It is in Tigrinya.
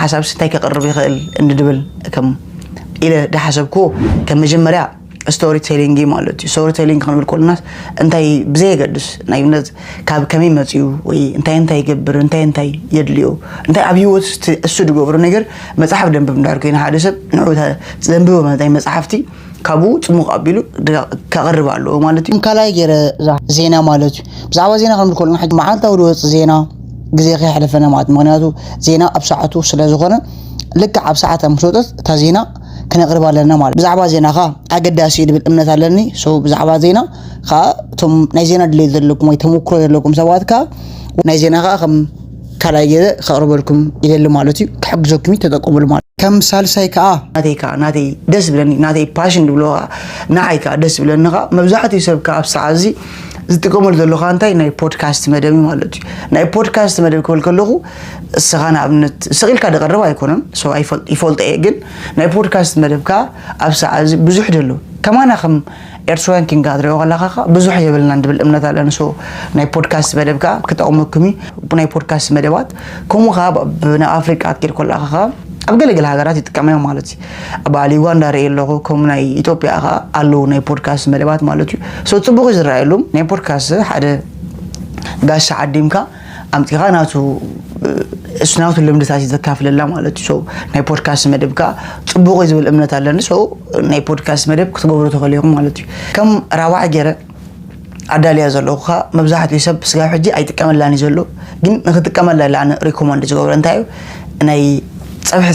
ሓሳብስ እንታይ ከቕርብ ይኽእል እንድብል ከም ኢለ ዳሓሰብኩዎ ከም መጀመርያ ስቶሪ ቴሊንግ ማለት እዩ። ስቶሪ ቴሊንግ ክንብል ከለናስ እንታይ ብዘየገድስ ናይ እምነት ካብ ከመይ መፅኡ ወይ እንታይ እንታይ ይገብር እንታይ እንታይ የድልዮ እንታይ ኣብ ህይወት እሱ ዝገብሮ ነገር መፅሓፍ ደንብብ እንዳር ኮይኑ ሓደ ሰብ ንዑ ዘንብቦ ናይ መፅሓፍቲ ካብኡ ፅሙቕ ኣቢሉ ከቕርብ ኣለዎ ማለት እዩ። ካልኣይ ገይረ ዜና ማለት እዩ። ብዛዕባ ዜና ክንብል ከለና መዓልታዊ ዝወፅእ ዜና ግዜ ከየሕለፈና ማለት ምክንያቱ ዜና ኣብ ሰዓቱ ስለዝኾነ ልክዕ ኣብ ሰዓት ምስ ወፀት እታ ዜና ክነቕርብ ኣለና ማለት ብዛዕባ ዜና ከዓ ኣገዳሲ እዩ ዝብል እምነት ኣለኒ። ብዛዕባ ዜና ከዓ እቶም ናይ ዜና ድሌት ዘለኩም ወይ ተመክሮ ዘለኩም ሰባት ከዓ ናይ ዜና ከዓ ከም ካልኣይ ገይረ ከቕርበልኩም ይደሊ ማለት እዩ። ክሕግዘኩም ተጠቀሙሉ ማለት ከም ሳልሳይ ከዓ ናተይ ከዓ ናተይ ደስ ብለኒ ናተይ ፓሽን ድብሎ ከዓ ንዓይ ከዓ ደስ ብለኒ ከዓ መብዛሕትኡ ሰብ ከዓ ኣብ ሰዓት እዚ ዝጥቀመሉ ዘሎ ከዓ እንታይ ናይ ፖድካስት መደብ ማለት እዩ። ናይ ፖድካስት መደብ ክብል ከለኹ እስኻ ንኣብነት ስቕ ኢልካ ዝቐርብ ኣይኮነን። ይፈልጦ እየ ግን ናይ ፖድካስት መደብ ከዓ ኣብ ሰዓት እዚ ብዙሕ ደሎ ከማና ከም ኤርትራውያን ኪንጋ ትሪኦ ከለካ ብዙሕ የብልና ንብል እምነት ኣለኒ። ናይ ፖድካስት መደብ ከዓ ክጠቕመኩም እዩ። ናይ ፖድካስት መደባት ከምኡ ከዓ ናብ ኣፍሪቃ ክትከይድ ከለካ ከዓ ኣብ ገለገለ ሃገራት ይጥቀመ ማለት እዩ። ኣብ በዓል ዩጋንዳ ርኢ ኣለኹ። ከም ናይ ኢትዮጵያ ከዓ ኣለዉ ናይ ፖድካስት መደባት ማለት እዩ። ጽቡቅ ዝረኣየሉ ናይ ፖድካስት ሓደ ጋሻ ዓዲምካ ኣምፂኻ ናቱ እሱ ናቱ ልምድታት እዩ ዘካፍለላ ማለት እዩ። ናይ ፖድካስት መደብ ከዓ ፅቡቅ እዩ ዝብል እምነት ኣለኒ። ናይ ፖድካስት መደብ ክትገብሩ ተኽእሉ ኢኹም ማለት እዩ። ከም ራባዕ ገይረ ኣዳልያ ዘለኹ ከዓ መብዛሕትኡ ሰብ ስጋብ ሕጂ ኣይጥቀመላን እዩ ዘሎ። ግን ንክጥቀመላ ኢለ ኣነ ሪኮመንድ ዝገብሮ እንታይ እዩ ናይ ፀብሒ